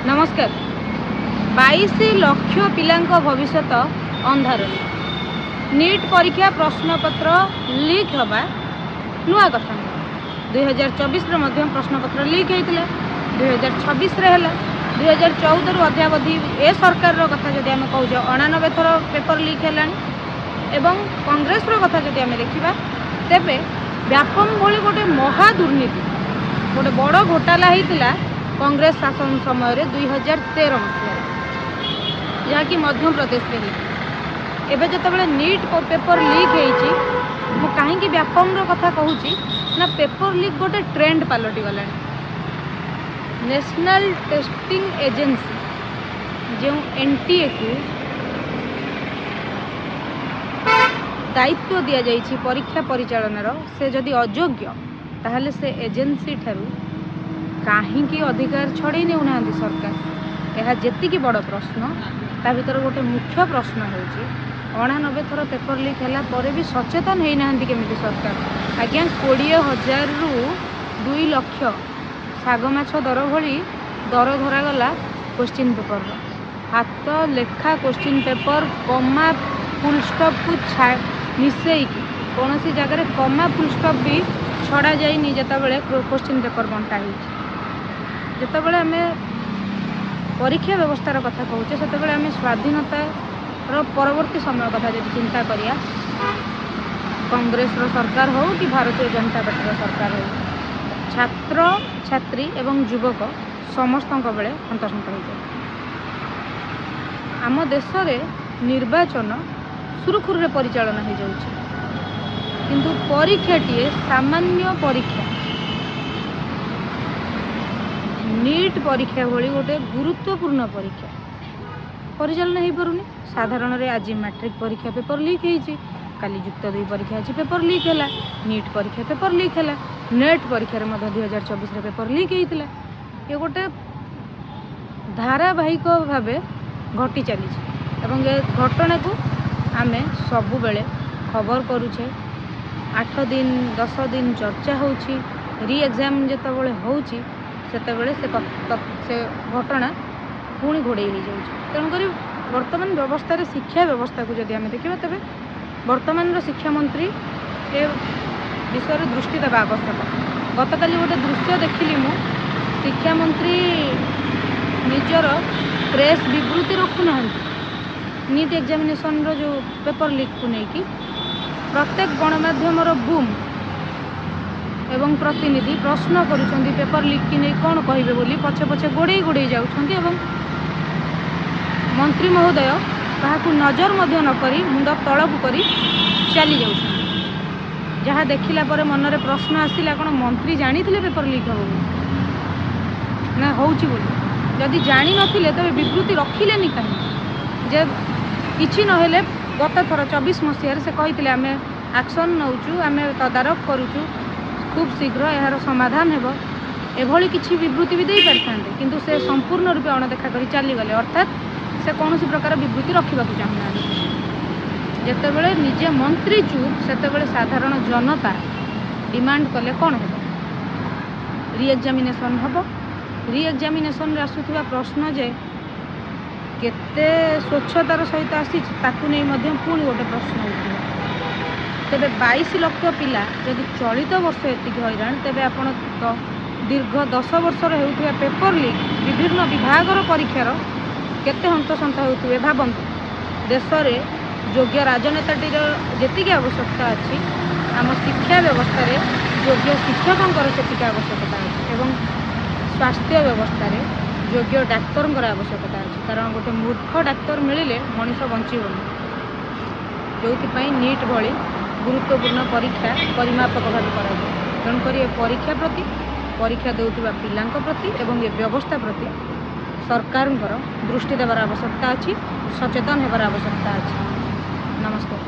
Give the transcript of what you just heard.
ନମସ୍କାର। 22 ଲକ୍ଷ ପିଲାଙ୍କ ଭବିଷ୍ୟତ ଅନ୍ଧାରରେ। ନିଟ୍ ପରୀକ୍ଷା ପ୍ରଶ୍ନପତ୍ର ଲିକ୍ ହେବା ନୂଆ କଥା ନୁହେଁ। 2024ରେ ମଧ୍ୟ ପ୍ରଶ୍ନପତ୍ର ଲିକ୍ ହେଇଥିଲା, 2026ରେ ହେଲା। 2014ରୁ ଅଦ୍ୟାବଧି ଏ ସରକାରର କଥା ଯଦି ଆମେ କହୁଛେ, 89 ଥର ପେପର ଲିକ୍ ହେଲାଣି। ଏବଂ କଂଗ୍ରେସର କଥା ଯଦି ଆମେ ଦେଖିବା, ତେବେ ବ୍ୟାପମ ଭଳି ଗୋଟେ ମହା ଦୁର୍ନୀତି, ଗୋଟେ ବଡ଼ ଘୋଟାଲା ହେଇଥିଲା କଂଗ୍ରେସ ଶାସନ ସମୟରେ 2013 ମସିହାରେ, ଯାହାକି ମଧ୍ୟପ୍ରଦେଶରେ ହେଇଥିଲା। ଏବେ ଯେତେବେଳେ ନିଟ୍ ପେପର ଲିକ୍ ହେଇଛି, ମୁଁ କାହିଁକି ବ୍ୟାପମର କଥା କହୁଛି ନା, ପେପର ଲିକ୍ ଗୋଟେ ଟ୍ରେଣ୍ଡ ପାଲଟି ଗଲାଣି। ନ୍ୟାସନାଲ୍ ଟେଷ୍ଟିଂ ଏଜେନ୍ସି, ଯେଉଁ ଏନ୍ଟିଏକୁ ଦାୟିତ୍ୱ ଦିଆଯାଇଛି ପରୀକ୍ଷା ପରିଚାଳନାର, ସେ ଯଦି ଅଯୋଗ୍ୟ, ତାହେଲେ ସେ ଏଜେନ୍ସି ଠାରୁ କାହିଁକି ଅଧିକାର ଛଡ଼େଇ ନେଉନାହାନ୍ତି ସରକାର? ଏହା ଯେତିକି ବଡ଼ ପ୍ରଶ୍ନ, ତା ଭିତରେ ଗୋଟେ ମୁଖ୍ୟ ପ୍ରଶ୍ନ ହେଉଛି, 89 ଥର ପେପର ଲିକ୍ ହେଲା ପରେ ବି ସଚେତନ ହେଇନାହାନ୍ତି କେମିତି ସରକାର? ଆଜ୍ଞା, 20,000ରୁ 2 ଲକ୍ଷ, ଶାଗ ମାଛ ଦର ଭଳି ଦର ଧରାଗଲା କୋଶ୍ଚିନ୍ ପେପରର। ହାତ ଲେଖା କୋଶ୍ଚିନ୍ ପେପର, କମା ଫୁଲ୍ ଷ୍ଟପ୍କୁ ମିଶେଇକି, କୌଣସି ଜାଗାରେ କମା ଫୁଲ୍ ଷ୍ଟପ୍ ବି ଛଡ଼ା ଯାଇନି ଯେତେବେଳେ କୋଶ୍ଚିନ୍ ପେପର ବଣ୍ଟା ହେଇଛି। ଯେତେବେଳେ ଆମେ ପରୀକ୍ଷା ବ୍ୟବସ୍ଥାର କଥା କହୁଛେ, ସେତେବେଳେ ଆମେ ସ୍ୱାଧୀନତାର ପରବର୍ତ୍ତୀ ସମୟ କଥା ଯଦି ଚିନ୍ତା କରିବା, କଂଗ୍ରେସର ସରକାର ହେଉ କି ଭାରତୀୟ ଜନତା ପାର୍ଟିର ସରକାର ହେଉ, ଛାତ୍ର ଛାତ୍ରୀ ଏବଂ ଯୁବକ ସମସ୍ତଙ୍କ ବେଳେ ହନ୍ତସନ୍ତ ହେଇଯାଏ। ଆମ ଦେଶରେ ନିର୍ବାଚନ ସୁରୁଖୁରୁରେ ପରିଚାଳନା ହେଇଯାଉଛି, କିନ୍ତୁ ପରୀକ୍ଷାଟିଏ, ସାମାନ୍ୟ ପରୀକ୍ଷା, ନିଟ୍ ପରୀକ୍ଷା ଭଳି ଗୋଟେ ଗୁରୁତ୍ୱପୂର୍ଣ୍ଣ ପରୀକ୍ଷା ପରିଚାଳନା ହେଇପାରୁନି। ସାଧାରଣରେ ଆଜି ମାଟ୍ରିକ ପରୀକ୍ଷା ପେପର ଲିକ୍ ହେଇଛି, କାଲି ଯୁକ୍ତ ଦୁଇ ପରୀକ୍ଷା ଅଛି, ପେପର ଲିକ୍ ହେଲା, ନିଟ୍ ପରୀକ୍ଷା ପେପର ଲିକ୍ ହେଲା, ନେଟ୍ ପରୀକ୍ଷାରେ ମଧ୍ୟ 2024ରେ ପେପର ଲିକ୍ ହେଇଥିଲା। ଇଏ ଗୋଟେ ଧାରାବାହିକ ଭାବେ ଘଟି ଚାଲିଛି ଏବଂ ଏ ଘଟଣାକୁ ଆମେ ସବୁବେଳେ ଖବର କରୁଛେ। 8 ଦିନ, 10 ଦିନ ଚର୍ଚ୍ଚା ହେଉଛି। ରି ଏକ୍ଜାମ୍ ଯେତେବେଳେ ହେଉଛି, ସେତେବେଳେ ସେ ଘଟଣା ପୁଣି ଘୋଡ଼େଇ ହେଇଯାଉଛି। ତେଣୁକରି ବର୍ତ୍ତମାନ ବ୍ୟବସ୍ଥାରେ ଶିକ୍ଷା ବ୍ୟବସ୍ଥାକୁ ଯଦି ଆମେ ଦେଖିବା, ତେବେ ବର୍ତ୍ତମାନର ଶିକ୍ଷାମନ୍ତ୍ରୀ ଏ ବିଷୟରେ ଦୃଷ୍ଟି ଦେବା ଆବଶ୍ୟକ। ଗତକାଲି ଗୋଟେ ଦୃଶ୍ୟ ଦେଖିଲି ମୁଁ। ଶିକ୍ଷାମନ୍ତ୍ରୀ ନିଜର ପ୍ରେସ୍ ବିବୃତି ରଖୁନାହାନ୍ତି। ନିଟ୍ ଏକ୍ଜାମିନେସନ୍ର ଯେଉଁ ପେପର ଲିକ୍କୁ ନେଇକି ପ୍ରତ୍ୟେକ ଗଣମାଧ୍ୟମର ବୁମ୍ ଏବଂ ପ୍ରତିନିଧି ପ୍ରଶ୍ନ କରୁଛନ୍ତି, ପେପର ଲିକ୍କି ନେଇ କ'ଣ କହିବେ ବୋଲି ପଛେ ପଛେ ଗୋଡ଼େଇ ଗୋଡ଼େଇ ଯାଉଛନ୍ତି ଏବଂ ମନ୍ତ୍ରୀ ମହୋଦୟ କାହାକୁ ନଜର ମଧ୍ୟ ନ କରି ମୁଣ୍ଡ ତଳକୁ କରି ଚାଲି ଯାଉଛନ୍ତି। ଯାହା ଦେଖିଲା ପରେ ମନରେ ପ୍ରଶ୍ନ ଆସିଲା, କ'ଣ ମନ୍ତ୍ରୀ ଜାଣିଥିଲେ ପେପର ଲିକ୍ ହେବ ବୋଲି ନା ହେଉଛି ବୋଲି? ଯଦି ଜାଣିନଥିଲେ, ତେବେ ବିବୃତି ରଖିଲେନି କାହିଁକି? ଯେ କିଛି ନହେଲେ ଗତ ଥର 24 ମସିହାରେ ସେ କହିଥିଲେ, ଆମେ ଆକ୍ସନ୍ ନେଉଛୁ, ଆମେ ତଦାରଖ କରୁଛୁ, ଖୁବ୍ ଶୀଘ୍ର ଏହାର ସମାଧାନ ହେବ। ଏଭଳି କିଛି ବିବୃତି ବି ଦେଇପାରିଥାନ୍ତେ, କିନ୍ତୁ ସେ ସମ୍ପୂର୍ଣ୍ଣ ରୂପେ ଅଣଦେଖା କରି ଚାଲିଗଲେ। ଅର୍ଥାତ୍ ସେ କୌଣସି ପ୍ରକାର ବିବୃତି ରଖିବାକୁ ଚାହୁଁନାହାନ୍ତି। ଯେତେବେଳେ ନିଜେ ମନ୍ତ୍ରୀ ଚୁପ୍, ସେତେବେଳେ ସାଧାରଣ ଜନତା ଡିମାଣ୍ଡ କଲେ କ'ଣ ହେବ? ରିଏକ୍ଜାମିନେସନ୍ ହେବ। ରିଏକ୍ଜାମିନେସନ୍ରେ ଆସୁଥିବା ପ୍ରଶ୍ନ ଯେ କେତେ ସ୍ୱଚ୍ଛତାର ସହିତ ଆସିଛି, ତାକୁ ନେଇ ମଧ୍ୟ ପୁଣି ଗୋଟେ ପ୍ରଶ୍ନ ଉଠିବ। ତେବେ 22 ଲକ୍ଷ ପିଲା ଯଦି ଚଳିତ ବର୍ଷ ଏତିକି ହଇରାଣ, ତେବେ ଆପଣ ତ ଦୀର୍ଘ 10 ବର୍ଷର ହେଉଥିବା ପେପର ଲିକ୍ ବିଭିନ୍ନ ବିଭାଗର ପରୀକ୍ଷାର କେତେ ହନ୍ତସନ୍ତ ହେଉଥିବେ ଭାବନ୍ତୁ। ଦେଶରେ ଯୋଗ୍ୟ ରାଜନେତାଟିର ଯେତିକି ଆବଶ୍ୟକତା ଅଛି, ଆମ ଶିକ୍ଷା ବ୍ୟବସ୍ଥାରେ ଯୋଗ୍ୟ ଶିକ୍ଷକଙ୍କର ସେତିକି ଆବଶ୍ୟକତା ଅଛି ଏବଂ ସ୍ୱାସ୍ଥ୍ୟ ବ୍ୟବସ୍ଥାରେ ଯୋଗ୍ୟ ଡାକ୍ତରଙ୍କର ଆବଶ୍ୟକତା ଅଛି। କାରଣ ଗୋଟେ ମୂର୍ଖ ଡାକ୍ତର ମିଳିଲେ ମଣିଷ ବଞ୍ଚିବନି, ଯେଉଁଥିପାଇଁ ନିଟ୍ ଭଳି ଗୁରୁତ୍ୱପୂର୍ଣ୍ଣ ପରୀକ୍ଷା ପରିମାପକ ଭାବେ କରାଯାଏ। ତେଣୁକରି ଏ ପରୀକ୍ଷା ପ୍ରତି, ପରୀକ୍ଷା ଦେଉଥିବା ପିଲାଙ୍କ ପ୍ରତି ଏବଂ ଏ ବ୍ୟବସ୍ଥା ପ୍ରତି ସରକାରଙ୍କର ଦୃଷ୍ଟି ଦେବାର ଆବଶ୍ୟକତା ଅଛି, ସଚେତନ ହେବାର ଆବଶ୍ୟକତା ଅଛି। ନମସ୍କାର।